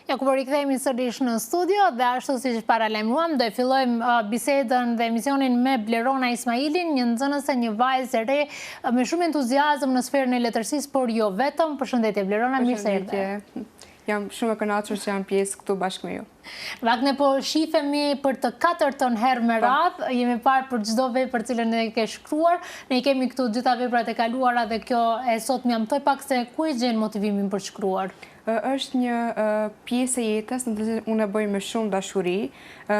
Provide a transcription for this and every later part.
Ja ku po rikthehemi sërish në studio dhe ashtu siç paralajmëruam, do e fillojmë uh, bisedën dhe emisionin me Blerona Ismailin, një nxënëse, një vajzë e re me shumë entuziazëm në sferën e letërsisë, por jo vetëm. Përshëndetje Blerona, mirë se erdhe. Përshëndetje. Jam shumë e kënaqur që jam pjesë këtu bashkë me ju. Në fakt ne po shifemi për të katërtën herë me po. radhë, jemi parë për çdo vepër të cilën e ke shkruar. Ne i kemi këtu gjitha veprat e kaluara dhe kjo e sotmja më thuaj pak se ku e gjen motivimin për të shkruar. Është një pjesë e jetës në të cilën unë e bëj me shumë dashuri,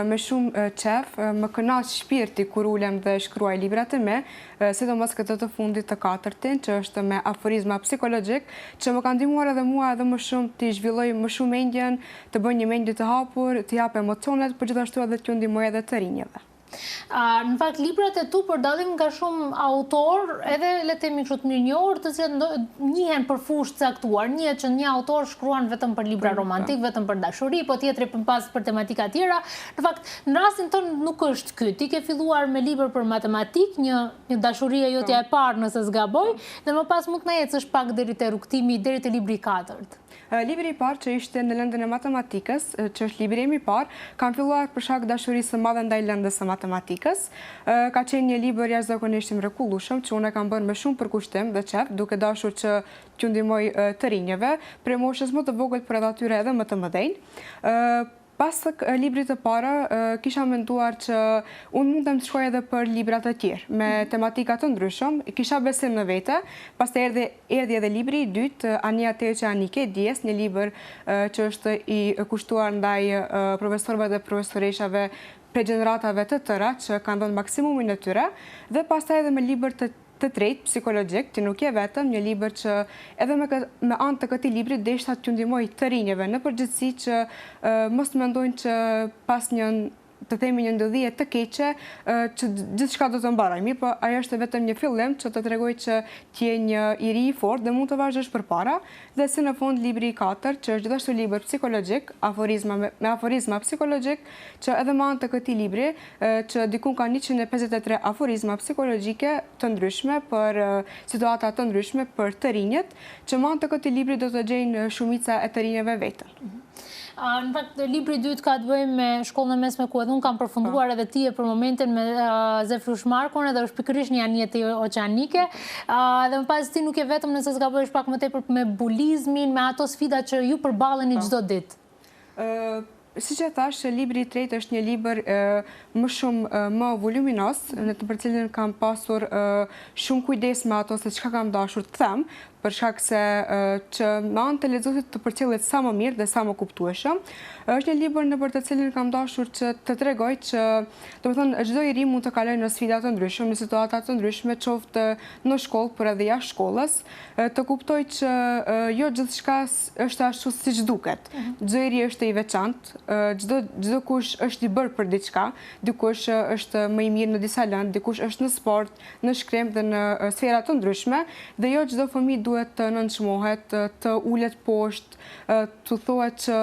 me shumë qejf, më kënaq shpirti kur ulem dhe shkruaj librat e mi, sidomos këtë të fundit të katërtin, që është me aforizma psikologjik, që më ka ndihmuar edhe mua edhe më shumë të zhvilloj më shumë mendjen, të bëj një mendje të hapur, të jap emocionet, por gjithashtu edhe t'ju ndihmoj edhe të rinjëve. Në fakt, librat e tu për dallim nga shumë autorë, edhe le të themi kështu të mirënjohur, të cilët njihen për fushë të caktuar, njihet që një autor shkruan vetëm për libra romantik, vetëm për dashuri, po tjetri më pas për tematika tjera. Në fakt, në rastin tënd nuk është ky. Ti ke filluar me libër për matematikë, një një dashuri e jotja e parë nëse s'gaboj, dhe më pas mund të na ecësh pak deri te rrugëtimi, deri te libri i katërt. Libri i parë që ishte në lëndën e matematikës, që është libri im i parë, kam filluar për shkak dashurisë së madhe ndaj lëndës së matematikës. Ka qenë një libër jashtëzakonisht i mrekullueshëm, që unë e kam bërë me shumë përkushtim dhe qejf, duke dashur që t'ju ndihmoj të rinjëve, prej moshës më të vogël por edhe atyre edhe më të mëdhenj. Pas librit të parë, kisha menduar që unë mundem të shkoj edhe për libra të tjerë, me mhm. tematika të ndryshëm, kisha besim në vete, pastaj erdhi, erdhi edhe libri i dytë, Anija Teqe Oqeanike e Dijes, një libër që është i kushtuar ndaj profesorëve dhe profesoreshave prej gjeneratave të tëra që kanë dhënë maksimumin e tyre, dhe pastaj edhe me libër të të tretë, psikologjik, Ti nuk je vetëm, një libër që edhe me me anë të këtij libri deshta t'ju ndihmoj të rinjëve në përgjithësi që mos të mendojnë që pas një të themi një ndodhie të keqe që gjithçka do të mbarojë. Mirëpo ajo është vetëm një fillim që të tregoj që ti je një i ri i fortë dhe mund të vazhdosh përpara. Dhe si në fund libri i katërt, që është gjithashtu libër psikologjik, aforizma me, me aforizma psikologjik, që edhe me anë të këtij libri, që dikun ka 153 aforizma psikologjike të ndryshme për situata të ndryshme për të rinjët, që me anë të këtij libri do të gjejnë shumica e të rinjëve veten. Mhm. Në fakt, libri i dytë ka të bëjë me shkollën e mesme ku edhe unë kam përfunduar po. edhe ti e për momentin me Zef Markun edhe është pikërisht një anije oqeanike. Dhe më pas ti nuk je vetëm nëse s'gaboj është pak më tepër me bulizmin, me ato sfida që ju përballeni po. çdo ditë. Siç e thashë, libri i tretë është një libër më shumë më voluminoz, në të për cilin kam pasur shumë kujdes me ato se çka kam dashur të them, për shkak se që me anë të lexuesit të përcillet sa më mirë dhe sa më kuptueshëm. Është një libër nëpër të cilin kam dashur që të tregoj që, domethënë, çdo i ri mund të kalojë në sfida të ndryshme, në situata të ndryshme, qoftë në shkollë, por edhe jashtë shkollës, të kuptoj që jo gjithçka është ashtu siç duket. Mhm. Çdo i ri është i veçantë, çdo çdokush është i bërë për diçka, dikush është më i mirë në disa lëndë, dikush është në sport, në shkrim dhe në sfera të ndryshme dhe jo çdo fëmijë duhet të nënçmohet, të ulet poshtë, t'u thuhet që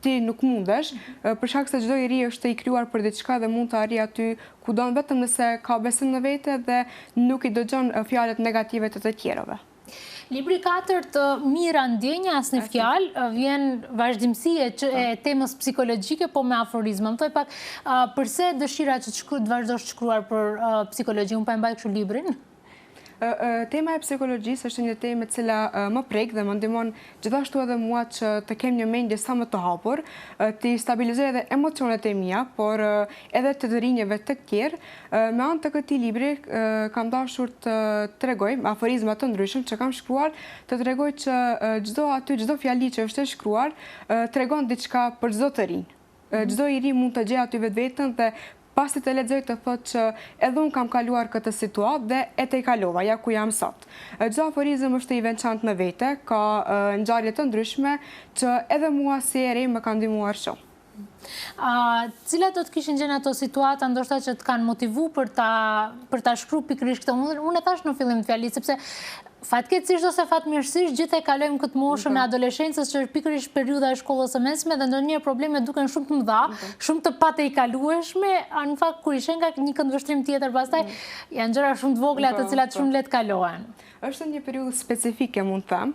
ti nuk mundesh, mhm. për shkak se çdo i ri është i krijuar për diçka dhe mund të arrijë aty ku don vetëm nëse ka besim në vete dhe nuk i dëgjon fjalët negative të të tjerëve. Libri i katërt Mijëra ndjenja asnjë fjalë, vjen vazhdimësi e, që, e temës psikologjike, po me aforizma. Më thuaj pak, përse dëshira që të, shkru, të vazhdosh të shkruar për psikologji? Unë po e mbaj kështu librin. Tema e psikologjisë është një temë e cila më prek dhe më ndihmon gjithashtu edhe mua që të kem një mendje sa më të hapur, të stabilizoj edhe emocionet e mia, por edhe të të rinjëve të tjerë. Me anë të këtij libri kam dashur të tregoj me aforizma të ndryshëm që kam shkruar, të tregoj që çdo aty çdo fjali që është e shkruar tregon diçka për çdo të rinj. Mhm. Çdo i ri mund të gjejë aty vetveten dhe pasi të lexoj të thotë që edhe unë kam kaluar këtë situatë dhe e tejkalova, ja ku jam sot. Çdo aforizëm është i veçantë në vete, ka ngjarje të ndryshme që edhe mua si e re më kanë ndihmuar shumë. Cilat do të kishin qenë ato situata ndoshta që të kanë motivu për ta për ta shkru pikërisht këtë? Unë unë e thashë në fillim të fjalisë sepse fatkeqësisht ose fatmirësisht gjithë e kalojmë këtë moshën e po. adoleshencës që është pikërisht periudha e shkollës së mesme dhe ndonjëherë problemet duken shumë të mëdha, po. shumë të patejkalueshme, a në fakt kur i sheh nga një këndvështrim tjetër pastaj mm. janë gjëra shumë të vogla të po, cilat shumë lehtë kalohen. Është një periudhë specifike, mund të them,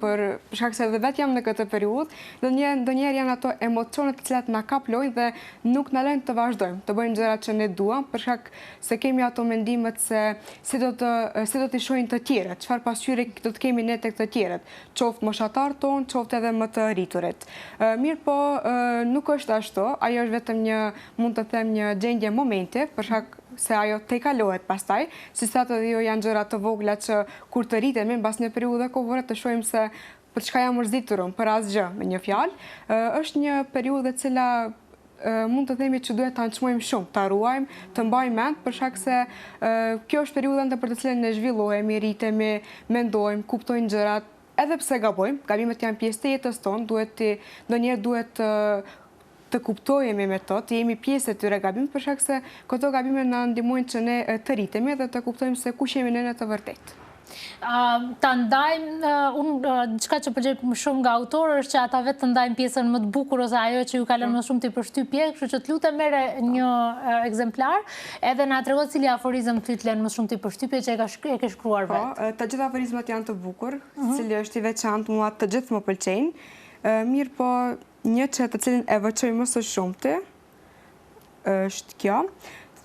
për shkak se edhe vetë jam në këtë periudhë, ndonjëherë ndonjëherë janë ato emocionet të cilat na kaplojnë dhe nuk na lënë të vazhdojmë, të bëjmë gjërat që ne duam, për shkak se kemi ato mendimet se si do të si do t'i shohin të tjerët, çfarë pasqyre do të kemi ne tek të tjerët, qoftë moshatarët tonë, qoftë edhe më të rriturit. Mirëpo, nuk është ashtu, ajo është vetëm një, mund të them një gjendje momenti, për shkak se ajo tejkalohet pastaj, siç thatë edhe ju janë gjëra të vogla që kur të rritemi mbas një periudhe kohore të shohim se për çka jam mërzitur unë, për asgjë, me një fjalë, është një periudhë e cila mund të themi që duhet ta çmojmë shumë, ta ruajmë, të mbajmë mend, për shkak se kjo është periudha për të cilën ne zhvillohemi, rritemi, mendojmë, kuptojmë gjërat, edhe pse gabojmë, gabimet janë pjesë të jetës tonë, duhet të ndonjëherë duhet të të kuptohemi me to, të jemi pjesë e tyre gabimeve, për shkak se këto gabime na ndihmojnë që ne të rritemi dhe të kuptojmë se kush jemi ne në të vërtetë. Ta ndajmë, unë diçka që pëlqej më shumë nga autorët është që ata vetë të ndajnë pjesën më të bukur ose ajo që ju ka lënë më shumë përshtypje, kështu që të lutem merre një ekzemplar edhe na trego cili aforizëm ty të lënë më shumë përshtypje që e ke shkruar po, vetë. Po, të gjithë aforizmat janë të bukur, mhm. cili është i veçantë, mua të gjithë më pëlqejnë. Mirëpo, Një që të cilin e veçoj më së shumti është kjo.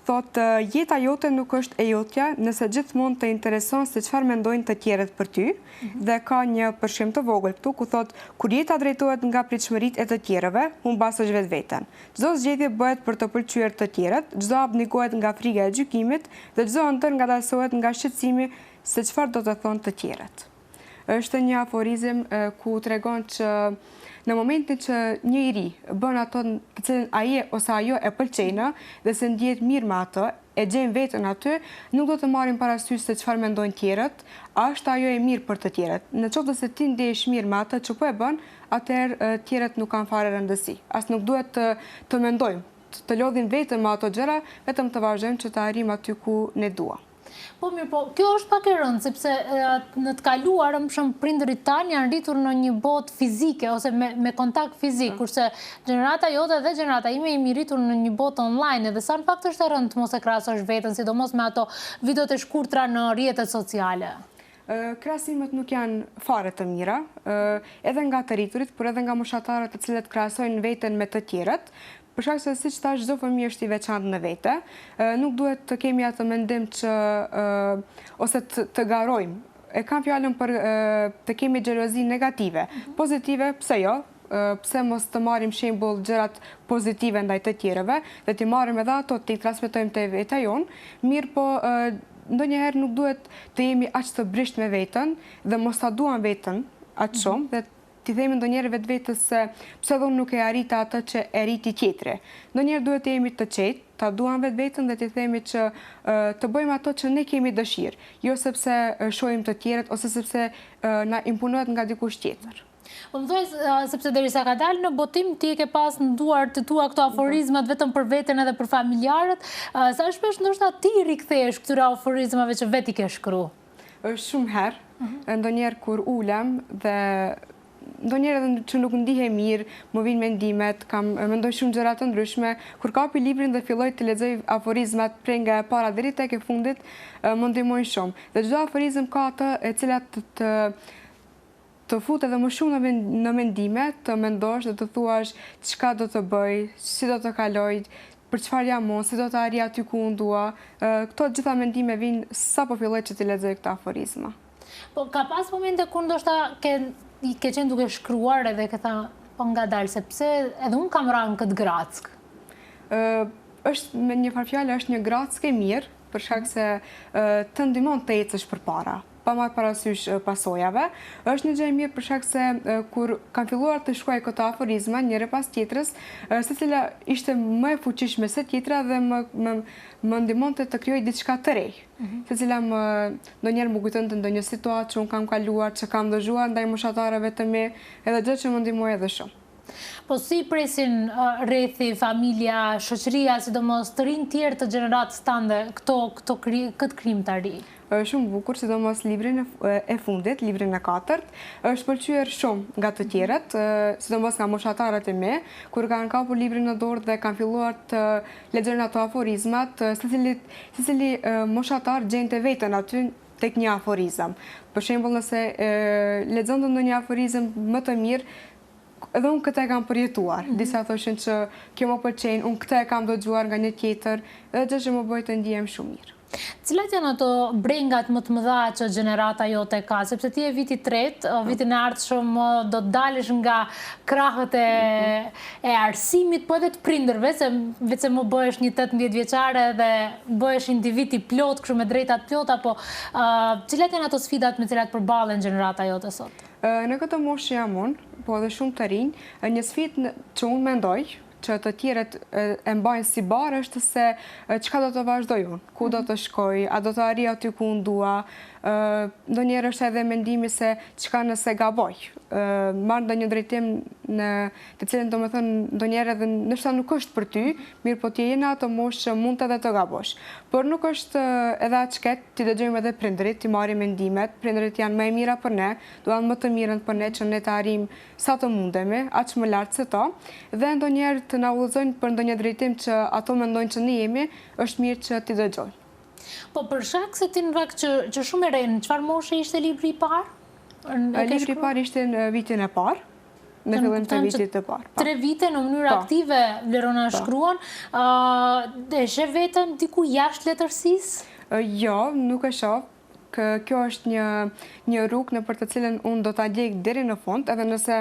Thotë, jeta jote nuk është e jotja nëse gjithmonë të intereson se çfarë mendojnë të tjerët për ty mhm. dhe ka një përshkrim të vogël këtu ku thotë, kur jeta drejtohet nga pritshmëritë e të tjerëve, humbasësh vetveten. Çdo zgjedhje bëhet për të pëlqyer të tjerët, çdo hap ndikohet nga frika e gjykimit dhe çdo ëndërr ngadalësohet nga shqetësimi se çfarë do të thonë të tjerët. Është një aforizëm ku tregon që në momentin që një i ri bën ato të cilën ai ose ajo e pëlqejnë dhe se ndihet mirë me atë, e gjen veten aty, nuk do të marrin parasysh se çfarë mendojnë tjerët, a është ajo e mirë për të tjerët. Në qoftë se ti ndihesh mirë me atë që po e bën, atëherë tjerët nuk kanë fare rëndësi. As nuk duhet të të mendojmë, të lodhim veten me ato gjëra, vetëm të vazhdojmë që të arrijmë aty ku ne duam. Po mirë, po kjo është pak e rëndë, sepse në të kaluarën, për shembull, prindërit tanë janë rritur në një botë fizike ose me, me kontakt fizik, po. kurse gjenerata jote dhe gjenerata ime jemi rritur në një botë online, edhe sa në fakt është e rëndë të mos e krahasosh veten, sidomos me ato videot e shkurtra në rrjetet sociale. Krahasimet nuk janë fare të mira, edhe nga të rriturit, por edhe nga moshatarët të cilët krahasojnë veten me të tjerët, Për shkak se siç thashë çdo fëmijë është i veçantë në vete, nuk duhet të kemi atë mendim që ose të, të garojmë. E kam fjalën për të kemi xhelozi negative. Mhm. Pozitive, pse jo? Pse mos të marrim shembull gjërat pozitive ndaj të tjerëve dhe t'i marrim edhe ato t'i transmetojmë te vetja jonë, mirëpo ndonjëherë nuk duhet të jemi aq të brishtë me veten dhe mos ta duam veten aq mhm. shumë dhe T'i themi ndonjëherë vetvetes se pse dhe unë nuk e arrita atë që e arriti tjetri. Ndonjëherë duhet të jemi të qetë, ta duam vetveten dhe t'i themi që të bëjmë ato që ne kemi dëshirë, jo sepse shohim të tjerët ose sepse na imponohet nga dikush tjetër. Po më thuaj, sepse derisa ka dalë në botim, ti e ke pas në duart e tua këto aforizmat vetëm për veten edhe për familjarët, sa shpesh ndoshta ti rikthehesh këtyre aforizmave që vetë i ke shkru? Është shumë herë, mhm. ndonjëherë kur ulem dhe ndonjëherë edhe që nuk ndihem mirë, më vijnë mendimet, kam mendoj shumë gjëra të ndryshme, kur kapi librin dhe filloj të lexoj aforizmat prej nga e para deri tek e fundit, më ndihmojnë shumë. Dhe çdo aforizëm ka atë e cila të, të të fut edhe më shumë në, në mendime, të mendosh dhe të thuash çka do të bëj, si do të kaloj, për çfarë jam unë, si do të arrij aty ku unë dua. Këto gjitha mendime vijnë sapo filloj që t'i lexoj këto aforizma. Po ka pas momente kur ndoshta ke ke qenë duke shkruar edhe ke thënë po ngadalë sepse edhe unë kam ra në këtë grackë. Ë është me një farë fjale është një grackë e mirë, për shkak se të ndihmon të ecësh përpara. pa marrë parasysh pasojave. Është një gjë e mirë për shkak se kur kam filluar të shkruaj këto aforizma njëra pas tjetrës, secila ishte më e fuqishme se tjetra dhe më më më ndihmonte të krijoj diçka të re. Mhm. Secila më ndonjëherë më kujtonte ndonjë situatë që unë kam kaluar, që kam dëgjuar ndaj moshatarëve të mi, edhe gjë që më ndihmoi edhe shumë. Po si i presin rrethi, familja, shoqëria, sidomos të rinjtë tjerë të gjeneratës tënde këto këto këtë krijimtari? Shumë bukur, sidomos librin e fundit, librin e katërt, është pëlqyer shumë nga të tjerët, sidomos nga moshatarët e mi, kur kanë kapur librin në dorë dhe kanë filluar të lexojnë ato aforizmat, secili secili moshatar gjente veten aty tek një aforizëm. Për shembull, nëse lexonte ndonjë aforizëm më të mirë, edhe unë këtë e kam përjetuar. Mhm. Disa thoshin që kjo më pëlqen, unë këtë e kam dëgjuar nga një tjetër, edhe gjë që më bëri të ndihem shumë mirë. Cilat janë ato brengat më të mëdha që gjenerata jote ka? Sepse ti je viti i tretë, po. vitin e ardhshëm do të dalësh nga krahët e, mhm. e arsimit, po edhe të prindërve, se veç se më bëhesh një 18 vjeçare dhe bëhesh individ i plotë, kështu me drejta të plota, po uh, cilat janë ato sfidat me cilat përballen gjenerata jote sot? Në këtë moshë që jam unë, po edhe shumë të rinj, një sfidë që unë mendoj, që të tjerët e mbajnë si barrë është se çka do të vazhdoj unë, ku do të shkoj, a do të arrij aty ku unë dua, ndonjëherë është edhe mendimi se çka nëse gaboj, marr ndonjë drejtim në të cilin domethënë ndonjëherë edhe ndoshta nuk është për ty, mirëpo ti je në atë moshë që mund edhe të gabosh. Por nuk është edhe aq keq t'i dëgjojmë edhe prindërit, t'i marrim mendimet, prindërit janë më e mira për ne, duan më të mirën për ne që ne të arrijmë sa të mundemi, aq më lart se to, dhe ndonjëherë të na udhëzojnë për ndonjë drejtim që ato mendojnë që ne jemi, është mirë që t'i dëgjojmë. Po për shkak se ti në fakt që që shumë e re, në çfarë moshe ishte libri i parë? Libri i parë ishte në vitin e parë, në fillim të vitit të parë. Po. Tre vite në mënyrë po. aktive Blerona po. shkruan, e sheh veten diku jashtë letërsisë? Jo, nuk e shoh. Kjo është një një rrugë nëpër të cilën unë do ta ndjek deri në fund, edhe nëse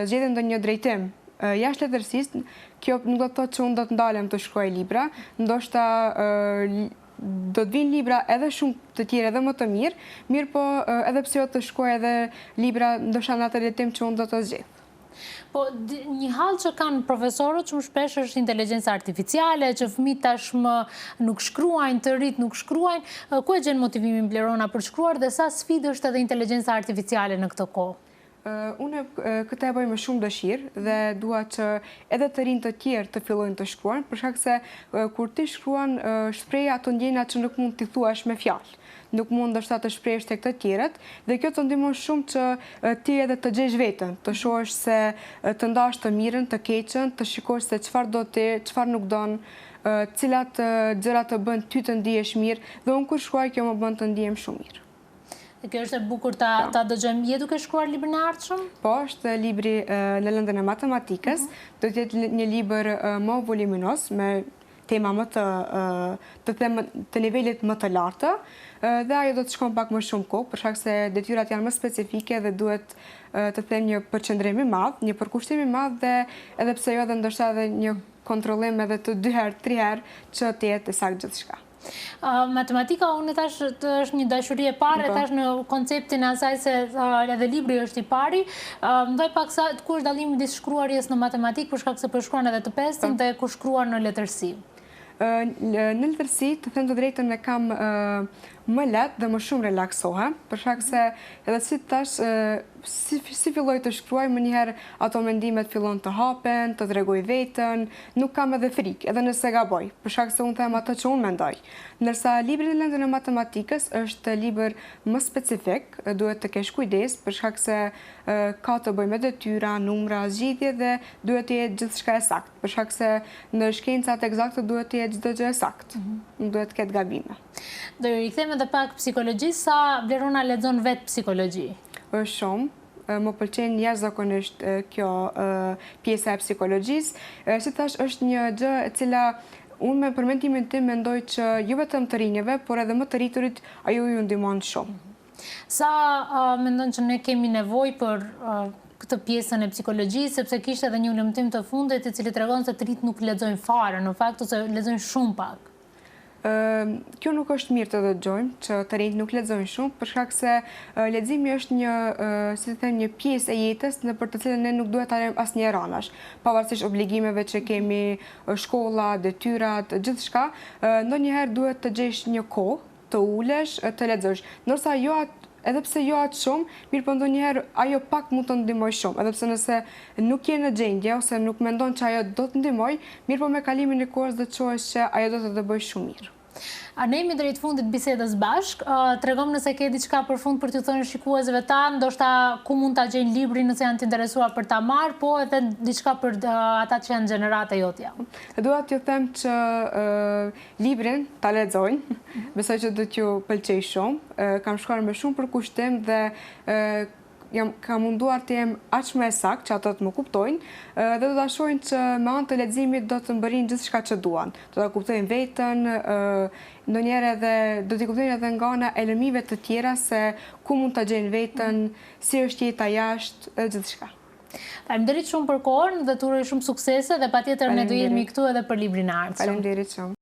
zgjedh ndonjë drejtim jashtë letërsisë, kjo nuk do të thotë që unë do të ndalem të shkruaj libra, ndoshta do të vijnë libra edhe shumë të tjerë edhe më të mirë, mirëpo edhe pse jo të shkruaj edhe libra ndoshta në atë drejtim që unë do të zgjedh. Po, një hall që kanë profesorët shumë shpesh është inteligjenca artificiale, që fëmijët tashmë nuk shkruajnë, të rinjtë nuk shkruajnë. Ku e gjen motivimin Blerona për të shkruar dhe sa sfidë është edhe inteligjenca artificiale në këtë kohë? Unë këtë e bëj me shumë dëshirë dhe dua që edhe të rinj të tjerë të fillojnë të shkruajnë, për shkak se kur ti shkruan shpreh ato ndjenja që nuk mund t'i thuash me fjalë, nuk mund ndoshta të shprehesh tek të tjerët dhe kjo të ndihmon shumë që ti edhe të gjesh veten, të shohësh se të ndash të mirën, të keqen, të shikosh se çfarë do ti, çfarë nuk don, cilat gjëra të bën ty të ndihesh mirë dhe unë kur shkruaj kjo më bën të ndihem shumë mirë. Dhe kjo është e bukur ta po. ta dëgjojmë. Je duke shkruar librin e ardhshëm? Po, është libri në lëndën e matematikës. Mhm. Do të jetë një libër më voluminoz me tema më të të them të nivelit më të lartë dhe ajo do të shkon pak më shumë kohë për shkak se detyrat janë më specifike dhe duhet të them një përqendrim i madh, një përkushtim i madh dhe edhe pse jo edhe ndoshta edhe një kontrollim edhe të dy herë, tri herë që të jetë e saktë gjithçka. Matematika unë thashë është një dashuri e parë, e po. thashë në konceptin e asaj se edhe libri është i pari. Më thuaj pak sa ku është dallimi midis shkruarjes në matematikë për shkak se po shkruan edhe të pestin po. dhe kur shkruan në letërsi. Në letërsi, të them të drejtën e kam më lehtë dhe më shumë relaksohem, për shkak se edhe si të thashë, si, si filloj të shkruaj, menjëherë ato mendimet fillon të hapen, të tregoj veten, nuk kam edhe frikë, edhe nëse gaboj, për shkak se unë them ato që unë mendoj. Ndërsa libri në lëndën e matematikës është libër më specifik, duhet të kesh kujdes, për shkak se ka të bëjë me detyra, numra, zgjidhje dhe duhet të jetë gjithçka e saktë, për shkak se në shkencat ekzakte duhet të jetë çdo gjë e saktë, mhm. nuk duhet të ketë gabime. Do i rikthehemi edhe pak psikologjisë, sa Blerona lexon vetë psikologji? Shumë, më pëlqen jashtëzakonisht kjo pjesa e psikologjisë. Si thashë, është një gjë e cila unë me për mendimin tim mendoj që jo vetëm të rinjëve, por edhe më të rriturit ajo ju ndihmon shumë. Sa mendon që ne kemi nevojë për këtë pjesën e psikologjisë, sepse kishte edhe një hulumtim të fundit i cili tregon se të rinjtë nuk lexojnë fare, në fakt ose lexojnë shumë pak. Kjo nuk është mirë të dëgjojmë që të rinjtë nuk lexojnë shumë, për shkak se leximi është një, si të them, një pjesë e jetës nëpër të cilën ne nuk duhet ta lëmë asnjëherë anash. Pavarësisht obligimeve që kemi, shkolla, detyrat, gjithçka, ndonjëherë duhet të gjesh një kohë, të ulesh, të lexosh. Ndërsa jo atë. Edhe pse jo aq shumë, mirëpo ndonjëherë ajo pak mund të ndihmojë shumë, edhe pse nëse nuk je në gjendje ose nuk mendon që ajo do të ndihmojë, mirëpo me kalimin e kohës do të shohësh që ajo do të të bëjë shumë mirë. Ne jemi drejt fundit të bisedës bashkë. Tregomë nëse ke diçka për fund për t'ju thënë shikuesve tanë, ndoshta ku mund ta gjejnë librin nëse janë të interesuar për ta marrë, po edhe diçka për ata që janë gjenerata jotja. Dua t'ju them që librin ta lexojnë, besoj që do t'ju pëlqejë shumë. Kam shkruar me shumë përkushtim dhe jam kam munduar të jem aq më e saktë që ato të më kuptojnë dhe do ta shohin që me anë të leximit do të mbërrijnë gjithçka që duan. Do ta kuptojnë veten, ndonjëherë edhe do t'i kuptojnë edhe nga ana e lëmive të tjera se ku mund ta gjejnë veten, si është jeta jashtë dhe gjithçka. Faleminderit shumë për kohën dhe të uroj shumë suksese dhe patjetër ne do jemi këtu edhe për librin e ardhshëm. Faleminderit shumë.